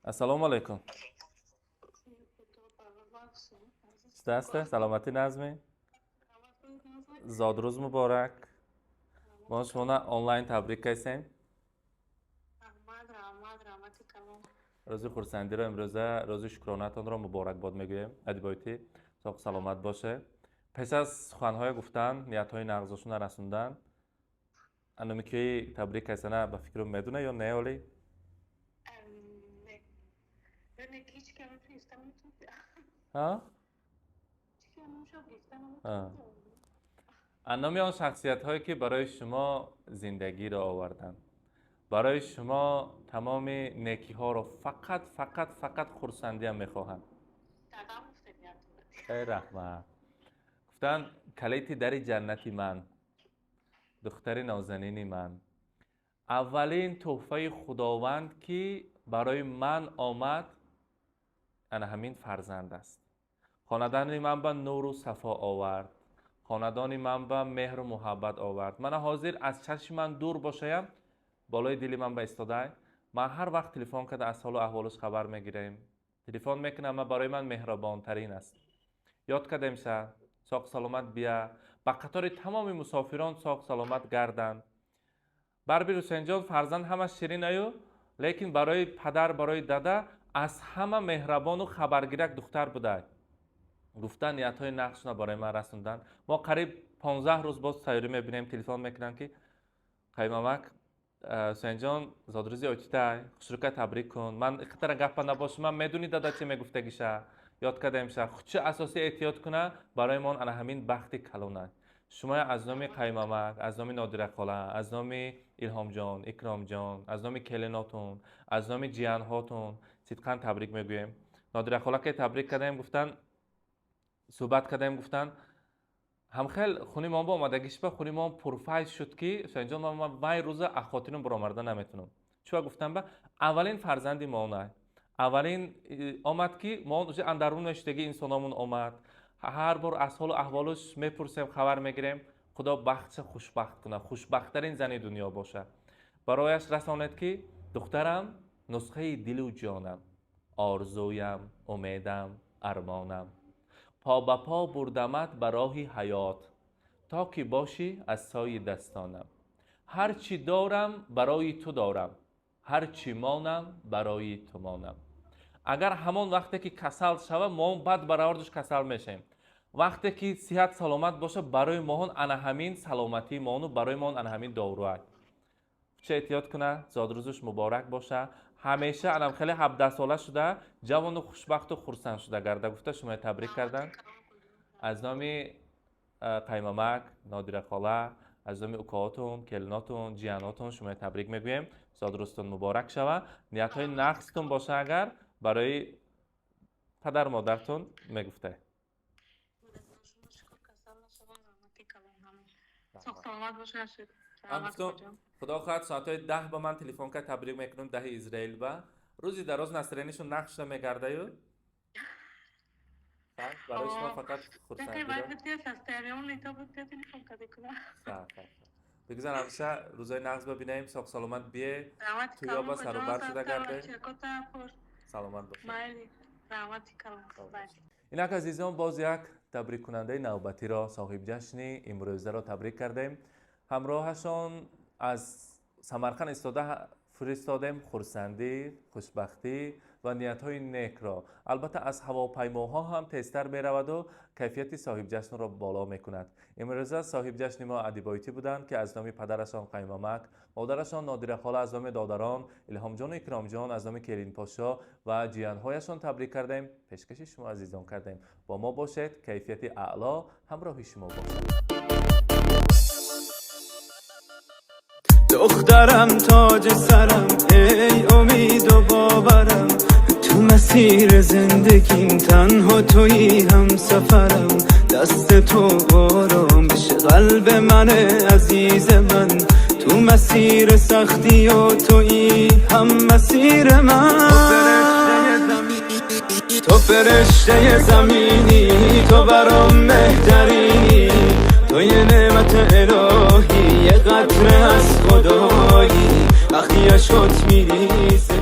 Ассалому алайкум. Чӣ саломатӣ, назмӣ? Зодрӯз муборак! Мо шуморо онлайн табрик кардем. Рӯзи хурсандиро, имрӯза рӯзи шукронатонро муборакбод мегӯем. Адибойтӣ, соғ саломат боше. Пеш аз суханҳое гуфтан, ниятҳои нағзошона расондан, анами ки табрик кардана ба фикру медуна ё не оли? Номи он шахсиятҳое, ки барои шумо зиндагиро оварданд, барои шумо тамоми некиҳоро, фақат, фақат, фақат хурсандиам мехоҳанд. Э, раҳмат. Гуфтан, калити дари ҷаннати ман, духтари нозанини ман, аввалин тӯҳфаи Худованд, ки барои ман омад, ана ҳамин фарзанд аст. Хонадони ман ба нуру сафо овард, хонадони ман ба меҳру муҳаббат овард. Мана ҳозир аз чашми ман дур бошаям, болои дили ман ба истодай. Ман ҳар вақт телефон карда аз ҳолу аҳволаш хабар мегирем, телефон мекунам, ма барои ман меҳрубонтарин аст. Ёд кардем ша, соғ саломат бия, ба қатори тамоми мусофирон соғ саломат гарданд. Барби Ҳусейнҷон, фарзанд ҳама ширинаю, лекин барои падар, барои дада аз ҳама меҳрабону хабаргирак духтар будай. Гуфтан, ниятҳои нақшона барои ман расонданд. Мо қариб 15 рӯз боз тайёрӣ мебинем, телефон мекунам, ки қаймамак Ҳусейнҷон, зодрӯзи отитай, хушрӯка табрик кун. Ман иқтара гапа набошам, ман медуни дада чӣ мегуфтагиша, ёд кардемша. Чӣ асосӣ эҳтиёт куна, барои мон ана ҳамин бахти калона. Шумо аз номи қаймамак, аз номи Нодира хола, аз номи Илҳомҷон, Икромҷон, аз номи келинотун, аз номи ҷиянҳотун сидқан табрик мегӯем. Нодира хола ке табрик кардем, гуфтан, суҳбат кардем, гуфтан, ҳамхел хуни мон ба омадагиш ба хуни мон пурфайз шуд, ки Ҳусейнҷон, ман вай рӯза аз хотирам баромарда наметунам. Чӯ гуфтам, ба аввалин фарзанди мона аввалин омад, ки мо уже андарун шудагӣ инсономон омад. Ҳар бор аз ҳолу аҳволаш мепурсем, хабар мегирем. Худо бахтша хушбахт кунад, хушбахттарин зани дунё бошад. Барояш расонед, ки духтарам нусхаи дилу ҷонам, орзуям, умедам, армонам, по ба по бурдамат ба роҳи ҳаёт, то ки бошӣ аз сои дастонам. Ҳар чӣ дорам, барои ту дорам, ҳар чӣ монам, барои ту монам. Агар ҳамон вақте ки касал шава, мо баъд баровардаш касал мешавем. Вақте ки сиҳат саломат боша, барои моҳон ана ҳамин саломатии мону барои моҳон ана ҳамин доруай. Чӣ эҳтиёт куна, зодрӯзаш муборак боша. Ҳамеша анам хеле 17сола шуда, ҷавону хушбахту хурсанд шуда гарда, гуфта шумо табрик кардан. Аз номи қаймамак, Нодира хола, аз номи укоотун, келинотун, ҷиянотун шумо табрик мегӯем. Зодрӯзтон муборак шава. Ниятҳои нақстон боша, агар барои падару модартон мегуфтае. Худо хоҳад, соатҳои 10 ба ман телефон кард, табрик мекунам, 10-и Израил ба рӯзи дароз настроение шон нақш шуда мегардаю. Барои шумо фақат хурсандиро. Бигзар ҳамеша рӯзои нағз бибинем, соғ саломат бие, туёба сарубар шуда гарде. Саломат бошед. Инак, азизон, боз як табриккунандаи навбатиро, соҳибҷашни имрӯзаро табрик кардем. Ҳамроҳашон аз Самарқанд истода фиристодем хурсандӣ, хушбахтӣ ва ниятҳои некро. Албатта, аз ҳавопаймоҳо ҳам тезтар мераваду кайфияти соҳибҷашнро боло мекунад. Имрӯза соҳибҷашни мо Адибойтӣ буданд, ки аз номи падарашон Қаймамак, модарашон Нодирахола, аз номи додарон Илҳомҷону Икромҷон, аз номи келинпошо ва ҷиянҳояшон табрик кардем, пешкаши шумо азизон кардем. Бо мо бошед, кайфияти аъло ҳамроҳи шумо бошад. دخترم، تاج سرم، ای امید و باورم، تو مسیر زندگیم تنها تویی هم سفرم. دست تو آرامش قلب من، عزیز من، تو مسیر سختی و تویی هم مسیر من. تو فرشته زمینی، تو برام بهترینی، تو یه نعمت الهی، یه قطره از خدایی، وقتی عشقات میریزه.